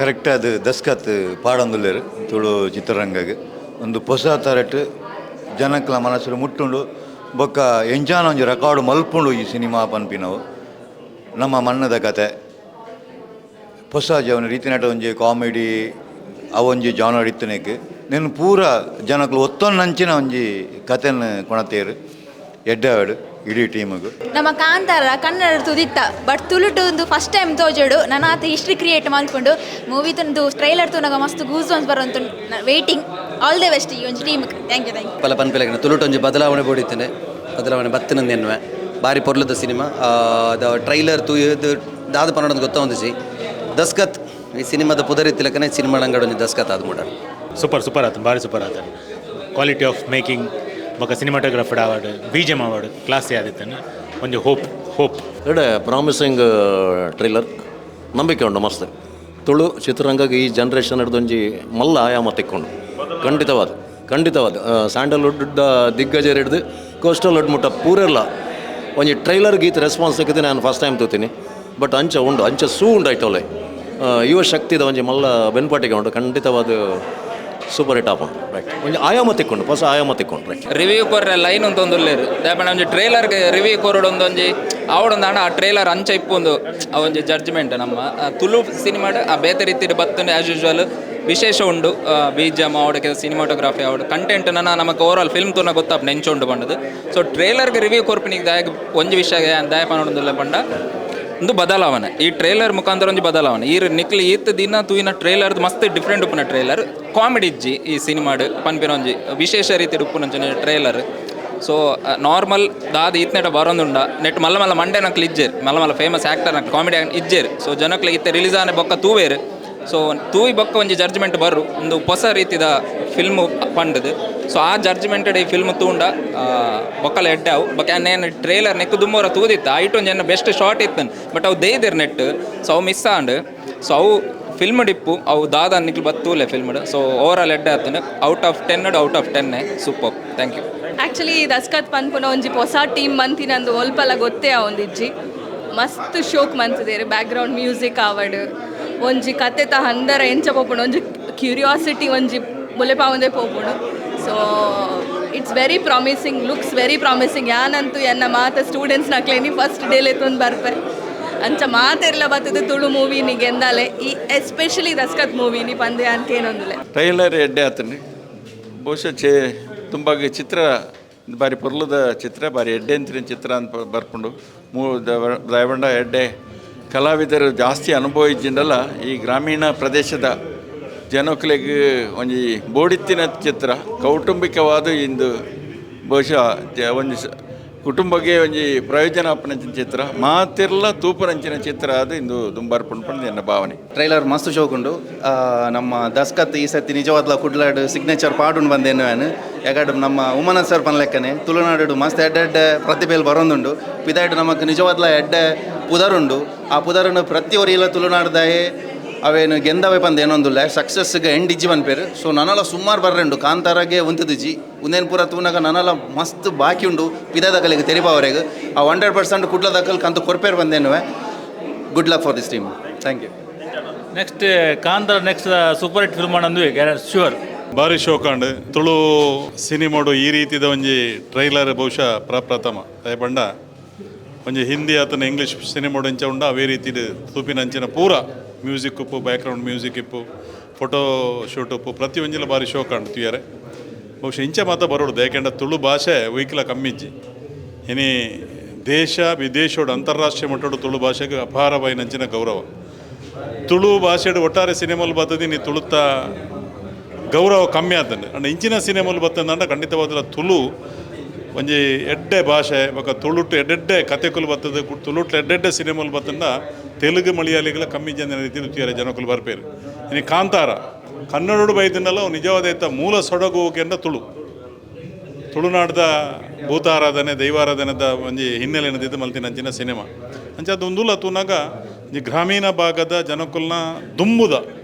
Correct ಅದು ದಸ್ಕತ್ ಪಾಡೊಂದುಲ್ಲೆರ್ ತುಳು ಚಿತ್ರರಂಗಗ್. ಒಂದು ಪೊಸ ತರಟ್ ಜನಕ್ಲ ಮನಸ್ಸು ಮುಟ್ಟುಂಡು ಬೊಕ್ಕ ಎಂಚಾನ ಒಂಜಿ ರೆಕಾರ್ಡ್ ಮಲ್ಪುಂಡು ಈ ಸಿನಿಮಾ ಪನ್ಪಿನವು. ನಮ್ಮ ಮಣ್ಣದ ಕತೆ, ಹೊಸ ಜವನ ರೀತಿನಟ ಒಂಜಿ ಕಾಮಿಡಿ ಅವೊಂಜಿ ಜಾನರ್ ಇತ್ತನೇಕ್ ನೆನ್ ಪೂರ ಜನಕ್ಲು ಒತ್ತೊನ್ನಂಚಿನ ಒಂಜಿ ಕತೆನ್ ಕೊಣತೇರು. ಎಡ್ಡೆ ಇಡೀ ಟೀಮಿಗೆ. ನಮ್ಮ ಕಾಂತಾರ ಕನ್ನಡ ತುದಿತ್ತ, ಬಟ್ ತುಳುಟು ಒಂದು ಫಸ್ಟ್ ಟೈಮ್ ತೋಜೋಡು. ನನಾತ್ ಹಿಸ್ಟ್ರಿ ಕ್ರಿಯೇಟ್ ಮಲ್ಪುಂಡು. ಮೂವಿ ತುಂದು ಟ್ರೈಲರ್ ತೂನಗ ಮಸ್ತ್ ಗೂಸ್ ಬಂಪ್ಸ್ ಬರೋಂತು. ವೇಟಿಂಗ್. ಆಲ್ the best ಈ ಒಂಜಿ team. Thank you, thank you. ಪಲ ಪನ್ಪಿಲಗಿನ ತುಳುಟು ಒಂಜಿ ಬದಲಾವಣೆ ಬೋಡಿತ್ತೇನೆ, ಬದಲಾವಣೆ ಬತ್ತಿನಂದು ಎನ್ನುವೆ. ಬಾರಿ ಪೊರ್ಲುದ ಸಿನಿಮಾ. ದ ಟ್ರೈಲರ್ ತೂಯದು ದಾದ ಪನ್ನೊಂದು ಗೊತ್ತೊಂದಿಜಿ. ದಸ್ಕತ್ ಈ ಸಿನಿಮಾದ ಪುದರಿತ್ತಿಲಕನೆ ಸಿನಿಮಾ ಅಂಗಡಿ ಒಂಜಿ ದಸ್ಕತ್ ಆದ್ ಮೂಡ. ಸೂಪರ್, ಸೂಪರ್ ಆತು, ಭಾರಿ ಸೂಪರ್ ಆತ. ಕ್ವಾಲಿಟಿ ಆಫ್ ಮೇಕಿಂಗ್ ಬೊಕ್ಕ ಸಿನಿಮಾಟೋಗ್ರಫಿ ಆವಡ್, ಬಿಜಿಎಮ್ ಆವಡ್, ಕ್ಲಾಸ್ ಆದಿತ್ತನ. ಒಂಜಿ ಹೋಪ್ ಹೋಪ್. ಎಡೆ ಪ್ರಾಮಿಸಿಂಗ್ ಟ್ರೈಲರ್, ನಂಬಿಕೆ ಉಂಡು ಮಸ್ತ್. ತುಳು ಚಿತ್ರರಂಗಕ್ಕೆ ಈ ಜನ್ರೇಷನ್ ಹಿಡ್ದೊಂಜಿ ಮಲ್ಲ ಆಯಾಮ ತಿಕ್ಕೊಂಡು ಖಂಡಿತವಾದ ಖಂಡಿತವಾದ. ಸ್ಯಾಂಡಲ್ವುಡ್ ದಿಗ್ಗಜರು ಹಿಡ್ದು ಕೋಸ್ಟಲ್ ವುಡ್ ಮುಟ್ಟ ಪೂರೆಲ್ಲ ಒಂಜಿ ಟ್ರೈಲರ್ ಗೀತ್ ರೆಸ್ಪಾನ್ಸ್ ಸಿಕ್ಕಿದ್ದು ನಾನು ಫಸ್ಟ್ ಟೈಮ್ ತೂತೀನಿ. ಬಟ್ ಅಂಚ ಉಂಡು, ಅಂಚ ಸೂ ಉಂಡು. ಐಟೋಲೆ ಯುವ ಶಕ್ತಿದ ಒಂಜಿ ಮಲ್ಲ ಬೆನ್ಪಾಟಿಗೆ ಉಂಡು. ಖಂಡಿತವಾದ ಸೂಪರ್ ಹಿಟ್ ಆಪುಂಡು, ರೈಟ್. ಒಂಜಿ ಆಯಾಮ ತಿಕ್ಕೊಂಡು, ಹೊಸ ಆಯಾಮ ತಿಕ್ಕೊಂಡು, ರೈಟ್. ರಿವ್ಯೂ ಕೊರ್ರೆ ಲೈನ್ ಅಂತೊಂದುಲ್ಲೇರು. ದಾಯೆ ಒಂಜಿ ಟ್ರೈಲರ್ಗೆ ರಿವ್ಯೂ ಕೊರೊಡೊಂದು ಒಂಜಿ ಆವಡೊಂದು ಆಂಡ ಆ ಟ್ರೈಲರ್ ಅಂಚ ಇಪ್ಪೊಂದು ಆ ಒಂಜಿ ಜಡ್ಜ್ಮೆಂಟ್. ನಮ್ಮ ತುಳು ಸಿನಿಮಾಡ್ ಆ ಬೇತೆ ರೀತಿಡ್ ಬತ್ತುಂಡು. ಆ್ಯಸ್ ಯೂಶುವಲ್ ವಿಶೇಷ ಉಂಡು. ಬೀಜಮ್ ಆವಡ್, ಸಿನಿಮಾಟೋಗ್ರಫಿ ಆವಡ್, ಕಂಟೆಂಟ್ ನನ ನಮಕ್ ಓವರ್ ಆಲ್ ಫಿಲ್ಮ್ ತೂನ ಗೊತ್ತಾಪ್ ಎಂಚ ಉಂಡು ಪಂಡದು. ಸೊ ಟ್ರೈಲರ್ಗೆ ರಿವ್ಯೂ ಕೊರ್ಪಿನಿಗೆ ದಾಯಗ್ ಒಂಜಿ ವಿಷಯ ದಾಯ ಪನೊಡೊಂದುಲ್ಲ ಪಂಡ, ಒಂದು ಬದಲಾವಣೆ ಈ ಟ್ರೈಲರ್ ಮುಖಾಂತರ ಒಂಜಿ ಬದಲಾವಣೆ. ಈ ನಿಕ್ಲಿ ಈತ್ ದಿನ ತೂಯಿನ ಟ್ರೈಲರ್ ಮಸ್ತ್ ಡಿಫ್ರೆಂಟ್ ಉಪ್ಪುನ ಟ್ರೈಲರ್. ಕಾಮಿಡಿ ಇಜ್ಜಿ ಈ ಸಿನಿಮಾಡ್ ಪನ್ಪಿನ ಒಂಜಿ ವಿಶೇಷ ರೀತಿಡ್ ಉಪ್ಪುನ ಒಂಜಿ ಟ್ರೈಲರ್. ಸೊ ನಾರ್ಮಲ್ ದಾದ ಈತ್ನೆಟ ಬರೋದುಂಡ ನೆಟ್ ಮಲ್ಲ ಮಲ್ಲ ಮಂಡೆ ನಕ್ಲು ಇಜ್ಜೆರ್, ಮಲ್ಲ ಮಲ್ಲ ಫೇಮಸ್ ಆಕ್ಟರ್ ನಕ್ಲು ಕಾಮಿಡಿ ಇಜ್ಜೆರ್. ಸೊ ಜನಕ್ಲೆ ಇತ್ತೆ ರಿಲೀಸ್ ಆನೆ ಬೊಕ್ಕ ತೂವೇರು. ಸೊ ತೂಯಿ ಬೊಕ್ಕ ಒಂಜಿ ಜಡ್ಜ್ಮೆಂಟ್ ಬರು, ಒಂದು ಹೊಸ ರೀತಿದ ಫಿಲ್ಮ್ ಪಂಡದು. ಸೊ ಆ ಜಡ್ಜ್ಮೆಂಟ್ ಈ ಫಿಲ್ಮ್ ತೂಂಡ ಬೊಕ್ಕಲ ಎಡ್ಡೆ ಅವು. ಬೊಕ್ಕ ನೇನು ಟ್ರೈಲರ್ ನೆಕ್ ದುಮ್ಮೋರ ತೂದಿತ್ತು. ಐಟ್ ಒಂಜಿ ಎನ್ನ ಬೆಸ್ಟ್ ಶಾಟ್ ಇತ್ತು, ಬಟ್ ಅವು ದೇಯ್ದಿರ್ ನೆಟ್. ಸೊ ಅವು ಮಿಸ್ ಆಂಡ್. ಸೊ ಅವು ಫಿಲ್ಮ್ ಡಿಪ್ಪು ಅವು ದಾದ ನಿಕ್ಲು ಬತ್ತೂಲೆ ಫಿಲ್ಮ್. ಸೊ ಓವರ್ ಆಲ್ ಎಡ್ಡೆ ಆತನ. Out of 10, out of 10. Super, thank you. Actually Daskat ಪನ್ಪುನ ಒಂಜಿ ಹೊಸ ಟೀಮ್ ಮಂತಿನಂದು ಒಲ್ಪಲ ಗೊತ್ತೇ ಒಂದಿಜ್ಜಿ. ಮಸ್ತ್ ಶೋಕ್ ಮಂತದೇರು. ಬ್ಯಾಕ್ಗ್ರೌಂಡ್ ಮ್ಯೂಸಿಕ್ ಆವಡ್, ಒಂಜಿ ಕತೆತ ಹಂದರ ಎಂಚ ಪೋಪುಂಡು, ಒಂಜಿ ಕ್ಯೂರಿಯಾಸಿಟಿ ಒಂಜಿ ಬುಲೆಪಾವಂದೇ ಪೋಪುಂಡು. So it's very promising, looks very promising. ಯಾನಂತೂ ಎನ್ನ ಮಾತ ಸ್ಟೂಡೆಂಟ್ಸ್ ನಕ್ಲೇನಿ ಫಸ್ಟ್ ಡೇಲೆ ತೊಂದು ಬರ್ಪೆ. ಅಂಚ ಮಾತೆರ್ಲ ಬತ್ತದ ತುಳು ಮೂವಿನಿ ಗೆಂದಾಲೆ, ಈ ಎಸ್ಪೆಷಲಿ ದಸ್ಕತ್ ಮೂವಿನಿ ಪಂದೆ ಅನ್ಕೇನೊಂದುಲೆ. ಟ್ರೈಲರ್ ಎಡ್ಡೆ ಆತನೆ. ಬಹುಶಃ ಚೇ ತುಂಬಾಗಿ ಚಿತ್ರ ಬಾರಿ ಪೊರ್ಲುದ ಚಿತ್ರ, ಬಾರಿ ಎಡ್ಡೆ ಅಂತಿನ ಚಿತ್ರ ಅಂತ ಬರ್ಪುಂಡು. ಮೂ ದಯವಂಡ ಎಡ್ಡೆ ಕಲಾವಿದರು ಜಾಸ್ತಿ ಅನುಭವ ಇಜ್ಜಿಂಡಲ್ಲ, ಈ ಗ್ರಾಮೀಣ ಪ್ರದೇಶದ ಜನಕ್ಲೆಗ್ ಒಂಜಿ ಬೋಡಿತ್ತಿನ ಚಿತ್ರ. ಕೌಟುಂಬಿಕವಾದ ಇಂದು ಬಹುಶಃ ಒಂಜಿ ಕುಟುಂಬಕ್ಕೆ ಒಂಜಿ ಪ್ರಯೋಜನ ಆಪುನಂಚಿನ ಚಿತ್ರ, ಮಾತೆರ್ಲ ತೂಪುನಂಚಿನ ಚಿತ್ರ ಅದು ಇಂದು ದುಂಬಾರ್ಪುಂಡು ಪಂದ್ ಎನ್ನ ಭಾವನೆ. ಟ್ರೈಲರ್ ಮಸ್ತ್ ಶೋಕುಂಡು. ನಮ್ಮ ದಸ್ಕತ್ ಈ ಸತಿ ನಿಜವಾದ್ಲ ಕುಡ್ಲಾಡ್ ಸಿಗ್ನೇಚರ್ ಪಾಡುಂಡು ಬಂದೇನು. ಯಾಕಂದ್ರೆ ನಮ್ಮ ಉಮಾನಾಥ್ ಸರ್ ಪನ್ಲೆಕ್ಕನೆ ತುಳುನಾಡು ಮಸ್ತ್ ಎಡ್ಡೆ ಎಡ್ಡೆ ಪ್ರತಿಭೆಲು ಬರೋದುಂಡು. ಪಿದಾಯ್ಡು ನಮಕ್ ನಿಜವಾದ್ಲ ಎಡ್ಡೆ ಪುದರುಂಡು. ಆ ಪುದರನ್ನು ಪ್ರತಿಯೊರಿಲ ತುಳುನಾಡ್ದಾಯೆ ಅವೇನು ಗೆಂದವೆ ಪಂದ್ ಏನೊಂದುಲ್ಲ, ಸಕ್ಸಸ್ಗೆ ಎಂಡ್ ಇಜ್ಜಿ ಪನ್ಪೇರು. ಸೊ ನನಲ ಸುಮಾರು ಬರ್ರೆಂಡು. ಕಾಂತಾರಾಗೆ ಉಂತುದಿಜ್ಜಿ. ಉಂದೇನು ಪೂರ ತೂನಗ ನನಲ ಮಸ್ತ್ ಬಾಕಿ ಉಂಡು ಪಿದಾದಕಲಿಗೆ ತೆರಿಪಾವರೆಗೆ. ಆ 100% ಕುಡ್ಲ ದಕಲ್ ಕಂತು ಕೊರ್ಪೇರು ಬಂದೇನುವೆ. Good luck for this team, thank you. Next Kantara next super hit film ಅಂದ್ವಿ, ಶ್ಯೂರ್. ಬಾರಿ ಶೋಕಾಂಡ್. ತುಳು ಸಿನಿಮಾಡು ಈ ರೀತಿದ ಒಂಜಿ ಟ್ರೈಲರ್ ಬಹುಶಃ ಪ್ರಪ್ರಥಮ. ಪಂಡ ಒಂಜಿ ಹಿಂದಿ ಆತನ ಇಂಗ್ಲೀಷ್ ಸಿನಿಮಾಡು ಇಂಚ ಉಂಡ, ಅವೇ ರೀತಿಡ್ ತೂಪಿನಂಚಿನ ಪೂರ ಮ್ಯೂಸಿಕ್ ಉಪ್ಪು, ಬ್ಯಾಕ್ಗ್ರೌಂಡ್ ಮ್ಯೂಸಿಕ್ ಇಪ್ಪು, ಫೋಟೋ ಶೂಟ್ ಉಪ್ಪು, ಪ್ರತಿ ಒಂಜಿಲ ಬಾರಿ ಶೋಕಾಂಡ್ ತುಯರೆ. ಬಹುಶಃ ಇಂಚ ಮಾತ ಬರೋಡು. ಯಾಕೆಂಡ ತುಳು ಭಾಷೆ ವೈಕ್ಲ ಕಮ್ಮಿಜ್ಜಿ. ಇನಿ ದೇಶ ವಿದೇಶೋಡು, ಅಂತಾರಾಷ್ಟ್ರೀಯ ಮಟ್ಟೋಡು ತುಳು ಭಾಷೆಗೆ ಅಪಾರವಾಯಿನಂಚಿನ ಗೌರವ. ತುಳು ಭಾಷೆಡ್ ಒಟ್ಟಾರೆ ಸಿನಿಮಾಲು ಬರ್ತದೆ. ನೀ ತುಳುತ್ತ ಗೌರವ ಕಮ್ಮಿ ಆತಂಡೆ. ಅಂಡ ಇಂಚಿನ ಸಿನಿಮಾಲು ಬತ್ತಂಡ ಖಂಡಿತವಾದ ತುಳು ಒಂಜಿ ಎಡ್ಡೆ ಭಾಷೆ. ಬೊಕ್ಕ ತುಳುಟ್ಟು ಎಡ್ಡೆಡ್ಡೆ ಕತೆಕುಲು ಬರ್ತದೆ, ತುಳುಟ್ಟು ಎಡ್ಡೆಡ್ಡೆ ಸಿನಿಮಾಲು ಬತ್ತಂಡ ತೆಲುಗು ಮಲಯಾಳಿಗಳ ಕಮ್ಮಿ ಜನ ರೀತಿ ತುಯರೆ ಜನಕುಲು ಬರ್ಪೇರು. ಇನಿ ಕಾಂತಾರ ಕನ್ನಡೋಡು ಬೈದಿನಲ್ಲ, ನಿಜವಾದ ಐತ ಮೂಲ ಸೊಡಗು ಕೆಂಡ ತುಳು, ತುಳುನಾಡ್ದ ಭೂತಾರಾಧನೆ, ದೈವಾರಾಧನೆದ ಒಂಜಿ ಹಿನ್ನೆಲೆ ಇದು ಮಲ್ತಿನ ಅಂಚಿನ ಸಿನಿಮಾ. ಅಂಚ ಅದು ಒಂದುಲ ತೂನಾಗ ಒಂಜಿ ಗ್ರಾಮೀಣ ಭಾಗದ ಜನಕುಲ್ನ ದುಂಬುದ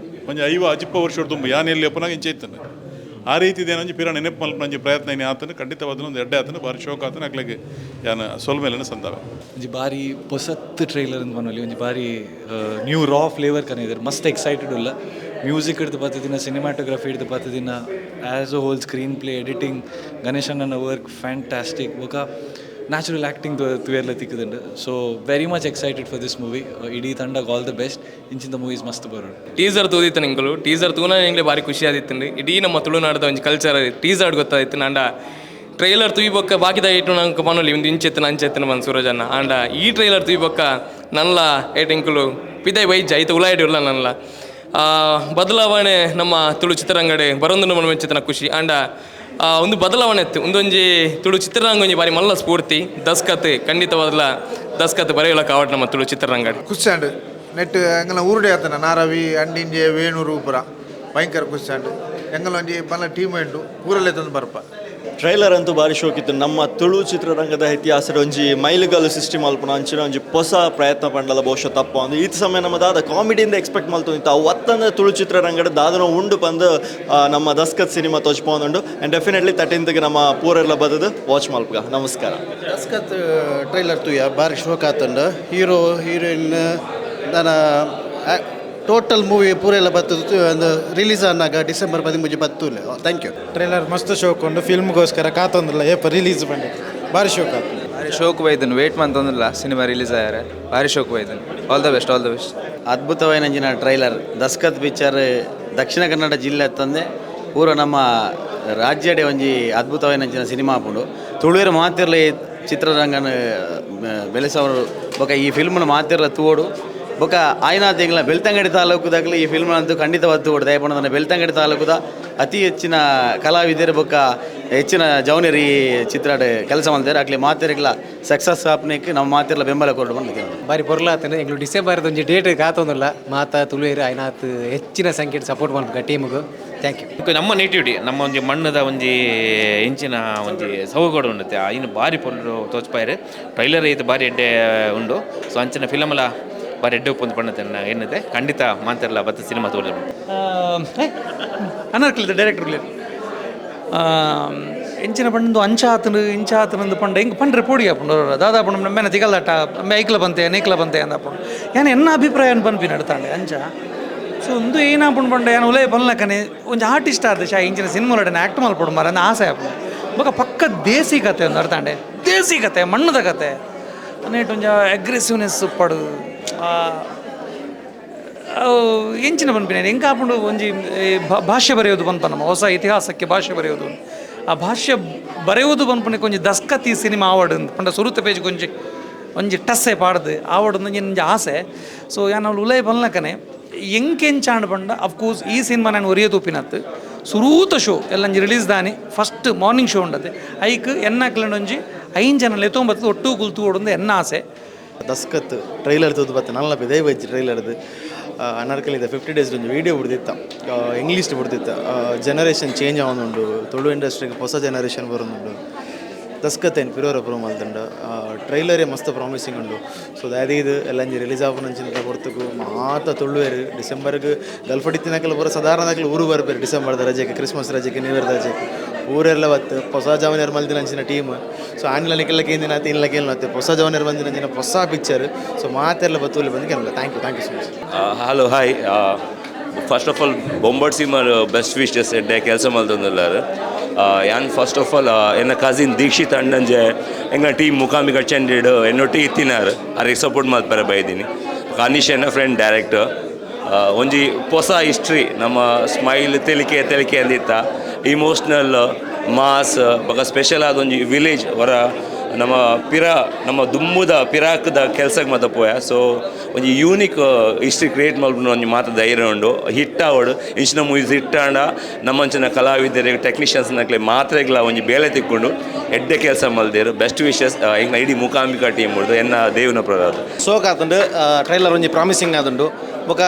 ಒಂಜಿ 50 ಅಜಿಪ್ಪ ವರ್ಷದ ದುಂಬು ಯಾನ್ ಎಲ್ಲಿ ಅಪ್ಪನಾಗ ಇಂಚ ಇತ್ತಂಡೆ. ಆ ರೀತಿ ಏನೊಂಜಿ ಪಿರ ನೆನಪು ಮಲ್ಪನಂಜಿ ಪ್ರಯತ್ನ ಇನಿ ಆತನ ಖಂಡಿತವಾದ ಒಂದು ಎಡ್ಡೆ ಆತನ ಭಾರಿ ಶೋಕ್ ಆತನ ಅಕ್ಲೆಗ್ ಯಾನ ಸೊಲ್ಮೆಲೆನ ಸಂದಾವೆ. ಒಂಜಿ ಬಾರಿ ಪೊಸತ್ ಟ್ರೈಲರ್ ಅಂತ ಪನೊಲಿ, ಒಂಜಿ ಬಾರಿ ನ್ಯೂ ರಾ ಫ್ಲೇವರ್ ಕನಿದೆರ್, ಮಸ್ತ್ ಎಕ್ಸೈಟೆಡ್ ಉಲ್ಲ. ಮ್ಯೂಸಿಕ್ ಹಿಡ್ದು ಬತ್ತಿದಿನ, ಸಿನಿಮಾಟೋಗ್ರಫಿ ಹಿಡ್ದು ಬತ್ತಿದಿನ, as a whole screenplay, editing, ಗಣೇಶಣ್ಣನ work fantastic, ಬೊಕ ನ್ಯಾಚುರಲ್ ಆ್ಯಕ್ಟಿಂಗ್ ತುಯರ್ಲ ತಿಕ್ಕುದುಂಡು. So very much excited for this movie. ಇಡೀ ತಂಡಗ್ ಆಲ್ the best. ಇಂಚಿಂದ ಮೂವೀಸ್ ಮಸ್ತ್ ಬರೋಡು. ಟೀಸರ್ ತೂದಿತ್ತು ನಿಂಕುಲು, ಟೀಸರ್ ತೂನ ಎಂಗ್ಲೆ ಭಾರಿ ಖುಷಿ ಆದಿತ್ತುಂಡು. ಇಡೀ ನಮ್ಮ ತುಳುನಾಡದ ಒಂಜಿ ಕಲ್ಚರ್ ಟೀಸರ್ ಗೊತ್ತಾದಿತ್ತು. ನಾಂಡ ಟ್ರೈಲರ್ ತುಯಿ ಬೊಕ್ಕ ಬಾಕಿದ ಏಟು ನಂಗೆ ಪನೊಲಿ ಒಂದು ಇಂಚೆತ್ತನ ಅಂಚೆತ್ತನ ಬಂದು ಸೂರಜನ್ನ. ಆಂಡ ಈ ಟ್ರೈಲರ್ ತುಯಿ ಬೊಕ್ಕ ನಲ್ಲ ಏಟ್ ಎಂಕುಲು ಪಿದೈ ವೈಜ್ಜ ಐತ ಉಲಾಯಿಡಿ ಉಲ್ಲ ನಲ್ಲ ಬದಲಾವಣೆ ನಮ್ಮ ತುಳು ಚಿತ್ರರಂಗಡೆ ಬರೊಂದು ನಮ್ಮ ಮೆಚ್ಚುತ್ತನ ಖುಷಿ. ಆಂಡ ಒಂದು ಬದಲಾವಣೆ ಇತ್ತು ಒಂದೊಂಜಿ ತುಳು ಚಿತ್ರರಂಗ ಒಂಜಿ ಬಾರಿ ಮಲ್ಲ ಸ್ಫೂರ್ತಿ ದಸ್ಕತ್ ಖಂಡಿತವಾದಲ ದಸ್ಕತ್ ಬರೆಯಲ ಕಾವಟ್ ನಮ್ಮ ತುಳು ಚಿತ್ರರಂಗ ಖುಷಿಯಾಂಡು ನೆಟ್ ಎಂಗಲ ಊರುಡೆ ಆತನ ನಾರವಿ ಅಂಡಿಂಜೆ ವೇಣೂರು ಪುರ ಭಯಂಕರ ಖುಷಿಯಾಂಡು ಎಂಗಲ ಒಂಜಿ ಬಲ್ಲ ಟೀಮ್ ಉಂಟು ಊರಲ್ಲೇ ತಂದು ಬರ್ಪ. ಟ್ರೈಲರ್ ಅಂತೂ ಭಾರಿ ಶೋಕಿತ್ತು. ನಮ್ಮ ತುಳು ಚಿತ್ರರಂಗದ ಇತಿಹಾಸದ ಒಂಜಿ ಮೈಲುಗಲ್ಲು ಸಿಸ್ಟಮ್ ಅಲ್ಪನ ಅಂಚಿನ ಒಂಜಿ ಹೊಸ ಪ್ರಯತ್ನ ಪಂಡಲ ಬಹುಶಃ ತಪ್ಪ ಒಂದು ಈ ಸಮಯ ನಮ್ಮ ದಾದ ಕಾಮಿಡಿಯಿಂದ ಎಕ್ಸ್ಪೆಕ್ಟ್ ಮಲ್ತೊಂದಿತ್ತು ಅವು ಒತ್ತಂದ ತುಳು ಚಿತ್ರರಂಗದ ದಾದನ ಉಂಡು ಬಂದು ನಮ್ಮ Daskat cinema ತೋಚ್ಪೊಂದುಂಡು. And definitely 13th ನಮ್ಮ ಪೂರೆಲ್ಲ ಬದದು ವಾಚ್ ಮಲ್ಪಗ. ನಮಸ್ಕಾರ. ದಸ್ಕತ್ ಟ್ರೈಲರ್ ತೂಯ ಭಾರಿ ಶೋಕ್ ಆತಂಡು. ಹೀರೋ ಹೀರೋಯಿನ್ ದಾನ ಟೋಟಲ್ ಮೂವಿ ಪೂರೆಲ್ಲ ಬರ್ತದೆ. ಒಂದು ರಿಲೀಸ್ ಆನಾಗ ಡಿಸೆಂಬರ್ 13 ಬತ್ತುಲೆ. Thank you. Trailer ಮಸ್ತ್ ಶೋಕ್ ಉಂಡು. ಫಿಲ್ಮ್ಗೋಸ್ಕರ ಕಾತೊಂದಿಲ್ಲ ಏಪ ರಿಲೀಸ್ ಬಂಡಿ ಭಾರಿ ಶೋಕ್ ಆತು. ಭಾರಿ ಶೋಕ್ ಬೈದನು ವೇಟ್ ಮಂತೊಂದಿಲ್ಲ ಸಿನಿಮಾ ರಿಲೀಸ್ ಆಯಾರೆ ಭಾರಿ ಶೋಕ್ ಬೈದನು. All the best, all the best. ಅದ್ಭುತವಾಯಿನಂಚಿನ trailer Daskat picture Dakshina Kannada ಜಿಲ್ಲೆ ತಂದೆ ಪೂರ ನಮ್ಮ ರಾಜ್ಯಡೆ ಒಂಜಿ ಅದ್ಭುತವಾಯಿನಂಚಿನ ಸಿನಿಮಾ ಆಪುಂಡು. ತುಳುವೆರ್ ಮಾತಿರ್ಲ ಚಿತ್ರರಂಗನ ಬೆಳೆಸವರು ಬೊಕ ಈ ಫಿಲ್ಮ್ನ ಮಾತಿರ್ಲ ತೂವೊಡು. ಬೊಕ ಆಯ್ನಾತ್ ಎಂಗ್ಲ ಬೆಳ್ತಂಗಡಿ ತಾಲೂಕುದಾಗಲಿ ಈ ಫಿಲ್ಮ್ ಅಂತೂ ಖಂಡಿತವಾದ ತೂವೊಡು. ದಯಪಂಡ ಬೆಳ್ತಂಗಡಿ ತಾಲೂಕುದ ಅತಿ ಹೆಚ್ಚಿನ ಕಲಾವಿದರು ಬೊಕ್ಕ ಹೆಚ್ಚಿನ ಜವನರಿ ಚಿತ್ರಡ್ ಕೆಲಸ ಮಾಡ್ತಾರೆ. ಅಕ್ಲೆ ಮಾತೆರೆಗ್ಲ ಸಕ್ಸಸ್ ಆಪ್ನೇಕ್ ನಮ್ಮ ಮಾತೆರ್ಲ ಬೆಂಬಲ ಕೊರಡು ಬಂದಿದೆ. ಬಾರಿ ಪೊರ್ಲಾತನ ಎಂಗ್ಲು ಡಿಸೆಂಬರ್ ಒಂಜಿ ಡೇಟ್ ಕಾತೊಂದುಲ್ಲ ಮಾತಾ ತುಳುವೆರ್ ಆಯ್ನಾತ್ ಹೆಚ್ಚಿನ ಸಂಖ್ಯೆ ಸಪೋರ್ಟ್ ಮಲ್ಪುಗ ಟೀಮ್ಗ್. Thank you. ನಮ್ಮ ನೇಟಿವಿಟಿ ನಮ್ಮ ಒಂಜಿ ಮಣ್ಣದ ಒಂಜಿ ಇಂಚಿನ ಒಂಜಿ ಸೌಗಡು ಉಂಡುತ್ತೆ ಇನ್ನು ಬಾರಿ ಪೊರ್ಲು ತೋಚ್ಪಾಯರು. ಟ್ರೈಲರ್ ಐತೆ ಬಾರಿ ಎಡ್ಡೆ ಉಂಡು. ಸೊ ಅಂಚಿನ ಫಿಲಮ್ಲ ಬಾರಿ ಎಡ್ಡೆ ಉಪ್ಪೊಂದು ಪಣ್ಣತೆ ಎನ್ನುತ್ತೆ ಖಂಡಿತ ಮಾಂತಿರಲ್ಲ ಬತ್ತ ಸಿನಿಮಾ ತೋರಿದ್ರು. ಅನಾರ್ಕಲಿದ ಡೈರೆಕ್ಟರ್ ಎಂಚಿನ ಪಂಡು ಅಂಚ ಆತನು ಇಂಚ ಆತನಂದು ಪಂಡ ಹಿಂಗೆ ಪಂಡ್ರೆ ಪೋಡಿ ಆಪುಂಡು ದಾದಾ ಪಂಡು ನಮ್ಮೇನ ತಿಗಲ್ದಾಟ ಐಕ್ಲ ಬಂತೆ ನೇಕ್ಲ ಬಂತೆ ಅಂದ ಯಾನ್ ಎನ್ನ ಅಭಿಪ್ರಾಯ ಪನ್ಪಿ ನಡ್ತಾಂಡೆ ಅಂಚ. ಸೊ ಒಂದು ಏನಾಪುಂಡು ಪಂಡ ಯಾನ್ ಉಲಯ ಪನ್ಲಕನೆ ಒಂಜಿ ಆರ್ಟಿಸ್ಟ್ ಆದ ಶಾ ಇಂಚಿನ ಸಿನಿಮಾ ಆ್ಯಕ್ಟ್ ಮಲ್ಪೊಡು ಮಾರ ಅಂದ್ ಆಸೆ ಆಪುಂಡು. ಬೊಕ ಪಕ್ಕ ದೇಸಿ ಕತೆ ಒಂದು ಅರ್ತಾಂಡೆ ದೇಸಿ ಕತೆ ಮಣ್ಣದ ಕತೆ ನೇಟ್ ಒಂಜಿ ಅಗ್ರೆಸಿವ್ನೆಸ್ ಪಡು ಎಂಚಿನ ಪನ್ಪಿನ ಎಂಕಾಪುಂಡು ಒಂಜಿ ಭಾಷೆ ಬರೆಯೋದು ಪನ್ಪ ನಮ್ಮ ಹೊಸ ಇತಿಹಾಸಕ್ಕೆ ಭಾಷೆ ಬರೆಯೋದು. ಆ ಭಾಷೆ ಬರೆಯುವುದು ಪನ್ಪುನಕ್ಕೆ ಒಂಜಿ ದಸ್ಕತ್ ಈ ಸಿನಿಮಾ ಆವಡ್ ಪಂಡ ಸುರುತ ಪೇಜ್ ಒಂಜಿ ಒಂಜಿ ಟಸ್ಸೆ ಪಾಡ್ದು ಆವಡ್ ಒಂಜಿ ಒಂಜಿ ಆಸೆ. ಸೊ ಯಾನ್ ಅವ್ಳು ಉಲಯ ಪನ್ಲಕನೆ ಎಂಕೆಂಚಾಂಡ್ ಪಂಡ ಅಫ್ಕೋರ್ಸ್ ಈ ಸಿನಿಮಾ ನಾನು ಒರಿಯ ತೂಪಿನತ್ತು ಸುರೂತ ಶೋ ಎಲ್ಲಂಜಿ ರಿಲೀಸ್ ದಾನಿ ಫಸ್ಟ್ ಮಾರ್ನಿಂಗ್ ಶೋ ಉಂಡತೆ ಐಕ್ ಎನ್ನಾಕ್ಲಂಡ ಒಂಜಿ 5 ಜನ ಲೆತ್ತೊಂಬತ್ತು ಒಟ್ಟು ಕುಲ್ತು ಓಡೊಂದು ಎನ್ನ ಆಸೆ. ದಸ್ಕತ್ ಟ್ರೈಲರ್ ತೂದು ಬತ್ತೆ ನಲ್ಲ ಪಿದೈ ಬಜ್ಜಿ ಟ್ರೈಲರ್ದು ಅನಾರ್ಕಲಿದ 50 ಡೇಸ್ ಒಂಜಿ ವೀಡಿಯೋ ಬಿಡ್ದಿತ್ತ ಇಂಗ್ಲೀಷ್ ಬಿಡ್ದಿತ್ತ. ಜನರೇಷನ್ ಚೇಂಜ್ ಆವೊಂದುಂಡು, ತುಳು ಇಂಡಸ್ಟ್ರಿಗೆ ಹೊಸ ಜನರೇಷನ್ ಬರೋದುಂಡು. ದಸ್ಕತ್ ಏನು ಪಿರೋರ ಪ್ರೂವ್ ಮಲ್ತುಂಡು. ಟ್ರೈಲರೇ ಮಸ್ತ್ ಪ್ರಾಮಿಸಿಂಗ್ ಉಂಡು. ಸೊ ದಾದೀದು ಎಲ್ಲಂಜಿ ರಿಲೀಸ್ ಆಪುನಂಚಿನ ಪೊರ್ತುಗು ಮಾತ ತುಳುವೆರ್ ಡಿಸೆಂಬರ್ಗ್ ಗಲ್ಫಡಿತ್ತಿನಕಲ್ ಪೂರ ಸಾಧಾರಣದಾಕಲ್ ಊರು ಬರ್ಪೇರು ಡಿಸೆಂಬರ್ದ ರಜೆಗೆ, ಕ್ರಿಸ್ಮಸ್ ರಜೆಗೆ, ನ್ಯೂ ಇಯರ್ದ ರಜೆಗೆ ಊರೆಲ್ಲ ಬತ್ತು ಹೊಸ ಜವನಿಯರ್ ಮಲ್ದಿನಂಚಿನ ಟೀಮ್. ಸೊ ಆನ್ಲ ನಿಕ್ಕೆಲ್ಲ ಕೇಂದಿನ ಇನ್ಲ ಕೇಳತ್ತೆ ಹೊಸ ಜವನಿಯರ್ ಬಂದಿನಂಚಿನ ಹೊಸ ಪಿಕ್ಚರ್. ಸೊ ಮಾತೆಲ್ಲ ಬತ್ತೂಲಿ ಬಂದು ಕೇಳಲ್ಲ. Thank you, thank you so much. Hello, hi. First of all Bombat simmer best wishes ಎಡ್ಡೆ ಕೆಲಸ ಮಲ್ತೊಂದುಲ್ಲಾರ್. ಯಾನ್ ಫಸ್ಟ್ ಆಫ್ ಆಲ್ ಎನ್ನ ಕಸಿನ್ ದೀಕ್ಷಿತ್ ಅಣ್ಣಂಜೆ ಎಂಗ್ಲ ಟೀಮ್ ಮುಖಾಮಿಕ ಚೆಂಡಿಡ್ ಎನ್ನೊಟ್ಟಿ ಇತ್ತಿನಾರ್ ಅರೆಗ್ ಸಪೋರ್ಟ್ ಮಲ್ಪರೆ ಬೈದಿನಿ. ಅನೀಶ್ ಎನ್ನ ಫ್ರೆಂಡ್ ಡೈರೆಕ್ಟರ್. ಒಂಜಿ ಹೊಸ ಹಿಸ್ಟ್ರಿ ನಮ್ಮ ಸ್ಮೈಲ್ ತೆಲಿಕೆ ತೆಲಿಕೆ ಅಂದಿತ್ತ ಇಮೋಷ್ನಲ್ ಮಾಸ್ ಬೊಕ ಸ್ಪೆಷಲ್ ಆದ ಒಂಜಿ ವಿಲೇಜ್ ಹೊರ ನಮ್ಮ ಪಿರಾ ನಮ್ಮ ದುಮ್ಮುದ ಪಿರಾಕ್ದ ಕೆಲಸಕ್ಕೆ ಮಾತ ಪೋಯ. ಸೊ ಒಂಜಿ ಯೂನಿಕ್ ಹಿಸ್ಟ್ರಿ ಕ್ರಿಯೇಟ್ ಮಲ್ಪುನ ಒಂಜಿ ಮಾತ ಧೈರ್ಯ ಉಂಡು. ಹಿಟ್ ಆವಡು ಇಂಚಿನ ಮೂವೀಸ್ ಹಿಟ್ ಆಂಡ ನಮ್ಮಂಚಿನ ಕಲಾವಿದರಿಗೆ ಟೆಕ್ನಿಷಿಯನ್ಸ್ ನಕ್ಲೆ ಮಾತ್ರೆಗ್ಲ ಒಂಜಿ ಬೇಲೆ ತಿಕ್ಕೊಂಡು ಎಡ್ಡೆ ಕೆಲಸ ಮಲ್ದೇರು. ಬೆಸ್ಟ್ ವಿಶಸ್ ಎಂಗ್ಲ ಇಡೀ ಮೂಕಾಂಬಿಕಾ ಟೀಮ್ ಉಂಡು ಎನ್ನ ದೇವನ ಪ್ರಸಾದ್. ಸೋಕ್ ಆತುಂಡು ಟ್ರೈಲರ್ ಒಂಜಿ ಪ್ರಾಮಿಸಿಂಗ್ ಆದುಂಡು. ಬೊಕ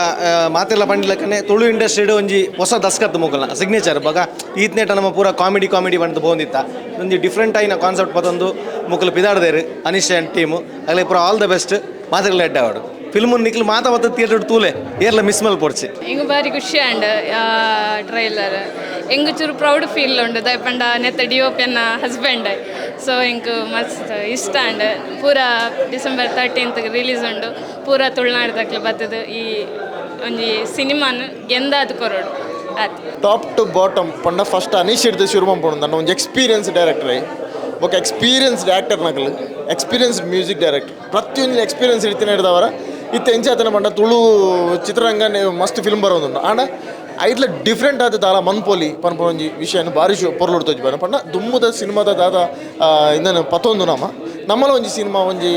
ಮಾತೆಲ್ಲ ಪಂಡಿಲಕ್ಕನೆ ತುಳು ಇಂಡಸ್ಟ್ರಿಡ್ ಒಂಜಿ ಹೊಸ ದಸ್ಕತ್ ಮುಕಲ್ನ ಸಿಗ್ನೇಚರ್. ಬೊಕ ಈತ್ನೇಟ ನಮ್ಮ ಪೂರ ಕಾಮಿಡಿ ಕಾಮಿಡಿ ಪಂಡ್ದ್ ಪೋವೊಂದಿತ್ತ ಒಂಜಿ ಡಿಫ್ರೆಂಟ್ ಆಯಿನ ಕಾನ್ಸೆಪ್ಟ್ ಪತೊಂದು ಮುಕುಲು ಪಿದಾಡ್ದೇರು ಅನೀಶ್ ಆ್ಯಂಡ್ ಟೀಮು. ಅಗಲೆ ಪೂರ ಆಲ್ the best, ಮಾತೆರ್ಲ ಎಡ್ಡೆ ಆವಡು. ಫಿಲ್ಮ್ ನಿಕ್ಲು ಮಾತಾ ಮತ್ತ ಥಿಯೇಟರ್ ತೂಲೆ ಏರ್ಲ ಮಿಸ್ ಮಲ್ಪೊಡ್ಚಿ. ಎಂಗ್ ಬಾರಿ ಖುಷಿ ಆಂಡ್ ಟ್ರೈಲರ್. ಎಂಗ್ ಚೂರು ಪ್ರೌಡ್ ಫೀಲ್ ಉಂಡು ದಾಯೆ ನೆತ್ತ ಡಿ ಒ ಪಿ ಎನ್ನ ಹಸ್ಬೆಂಡ್. ಸೊ ಎಂಕ್ ಮಸ್ತ್ ಇಷ್ಟ ಆಂಡ್. ಪೂರ ಡಿಸೆಂಬರ್ 13 ರಿಲೀಸ್ ಉಂಡು. ಪೂರ ತುಳುನಾಡ್ದಕ್ಲು ಬತ್ತದು ಈ ಒಂಜಿ ಸಿನಿಮಾನ್ ಗೆಂದಾದ್ ಕೊರೊಡು ಆತ್. ಟಾಪ್ ಟು ಬಾಟಮ್ ಪಂಡ ಫಸ್ಟ್ ಅನೀಶ್ ಹಿಡ್ದು ಶುರು ಮನ್ಪೊಡು. ನನ್ನ ಒಂಜಿ ಎಕ್ಸ್ಪೀರಿಯನ್ಸ್ ಡೈರೆಕ್ಟರ್ ಬೊಕ ಎಕ್ಸ್ಪೀರಿಯನ್ಸ್ಡ್ ಆ್ಯಕ್ಟರ್ ನಕಲು, ಎಕ್ಸ್ಪೀರಿಯನ್ಸ್ಡ್ ಮ್ಯೂಸಿಕ್ ಡೈರೆಕ್ಟರ್, ಪ್ರತಿಯೊಂದು ಎಕ್ಸ್ಪೀರಿಯನ್ಸ್ ಇಡ್ತೀನಿ ಹಿಡ್ದವರ. ಇತ್ತೆ ಎಂಚಾತನ ಪಂಡ ತುಳು ಚಿತ್ರರಂಗನೇ ಮಸ್ತ್ ಫಿಲ್ಮ್ ಬರೋದುಂಡು. ಆಂಡ ಐಟ್ಲ ಡಿಫ್ರೆಂಟ್ ಆದ ದಾಲ ಮನ್ಪೊಲಿ ಪನ್ಪುನ ಒಂಜಿ ವಿಷಯನ ಬಾರಿ ಶೋ ಪೊರ್ಲುಡ್ ತೋಜಿ ಪಂಡ ದುಮ್ಮುದ ಸಿನಿಮಾದ ದಾದ ಇಂದನ ಪತೊಂದು ನಮ ನಮ್ಮಲ ಒಂಜಿ ಸಿನಿಮಾ ಒಂಜಿ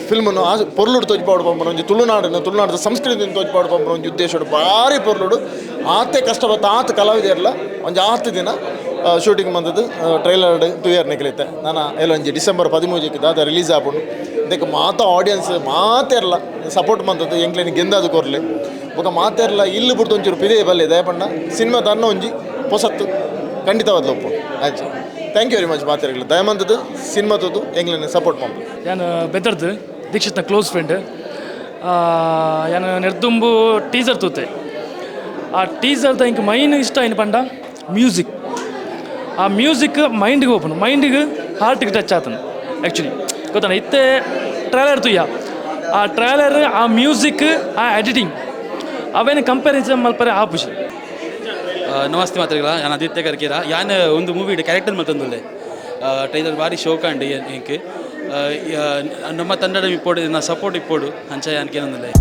ಫಿಲ್ಮನ್ನು ಆ ಪೊರ್ಲುಡ್ ತೋಜಿಪಾಡು ಪಂಪುನ ಒಂಜಿ ತುಳುನಾಡನ್ನು ತುಳುನಾಡದ ಸಂಸ್ಕೃತಿಯನ್ನು ತೋಜಿಪಾಡು ಪಂಪುನ ಒಂಜಿ ಉದ್ದೇಶಡು ಭಾರಿ ಪೊರ್ಲುಡು ಆತೆ ಕಷ್ಟ ಬತ್ತ ಆತ ಕಲಾವಿದೆರ್ಲ ಒಂಜಿ ಆತು ದಿನ ಶೂಟಿಂಗ್ ಬಂದದ್ದು ಟ್ರೈಲರ್ ತೂಯರ್ ನಿಕಲಿತ್ತೆ. ನಾನು ಎಲ್ಲೊಂಜಿ ಡಿಸೆಂಬರ್ 13ಕ್ಕೆ ದಾದ ರಿಲೀಸ್ ಆಪುಂಡು. ಇದಕ್ಕೆ ಮಾತ ಆಡಿಯನ್ಸ್ ಮಾತೆರ್ಲ ಸಪೋರ್ಟ್ ಬಂದದ್ದು ಎಂಕ್ಲೇನಿ ಗೆಂದಾದು ಕೊರ್ಲಿ ಬೊಕ ಮಾತೆರ್ಲ ಇಲ್ಲಿ ಬುಡ್ದು ಒಂಚೂರು ಪಿದೆ ಬಲ್ಲೆ ದಯಪಂಡ ಸಿನಿಮಾ ತನ್ನ ಒಂಜಿ ಪೊಸತ್ತು ಖಂಡಿತವಾದ ಒಪ್ಪು ಆಯ್ತು. Thank you very much ಮಾತೆರ್ಗಲ ದಯಮಂತದ್ದು cinema ತೂದು ಎಂಕ್ಲೇನಿ ಸಪೋರ್ಟ್ ಮಂಪು. ಯಾನ್ ಬೆದರ್ದು ದೀಕ್ಷಿತ್ನ ಕ್ಲೋಸ್ ಫ್ರೆಂಡ್. ಯಾನ್ ನೆರ್ದುಂಬು ಟೀಸರ್ ತೂತೆ. ಆ ಟೀಸರ್ದ ಇಂಕ್ ಮೈನ್ ಇಷ್ಟ ಏನು ಪಂಡ ಮ್ಯೂಸಿಕ್. ಆ ಮ್ಯೂಸಿಕ್ ಮೈಂಡ್ಗೆ ಓಪನ್, ಮೈಂಡಿಗೆ ಹಾರ್ಟಿಗೆ ಟಚ್ ಆತನ ಆ್ಯಕ್ಚುಲಿ ಗೊತ್ತಾನ. ಇತ್ತೆ ಟ್ರೈಲರ್ ತುಯ್ಯ, ಆ ಟ್ರೈಲರ್ ಆ ಮ್ಯೂಸಿಕ್ ಆ ಎಡಿಟಿಂಗ್ ಅವೇನು ಕಂಪ್ಯಾರಿಸನ್ ಮಲ್ಪರೆ ಆಪುಜಿ. ನಮಸ್ತೆ ಮಾತ್ರಿಗಳ, ನಾನು ಆದಿತ್ಯ ಕರ್ಕೀರ. ಯಾನ್ ಒಂದು ಮೂವಿ ಕ್ಯಾರೆಕ್ಟರ್ ಮಲ್ತೊಂದುಲ್ಲೆ. ಟ್ರೈಲರ್ ಭಾರಿ ಶೋಕ್ ಆಂಡ್ ಎಂಕ್ ನಮ್ಮ ತಂಡದ ಇಪ್ಪೊಡು, ಸಪೋರ್ಟ್ ಇಪ್ಪೊಡು ಅಂಚ ಯಾನ್ ಕೇನೊಂದುಲ್ಲೆ.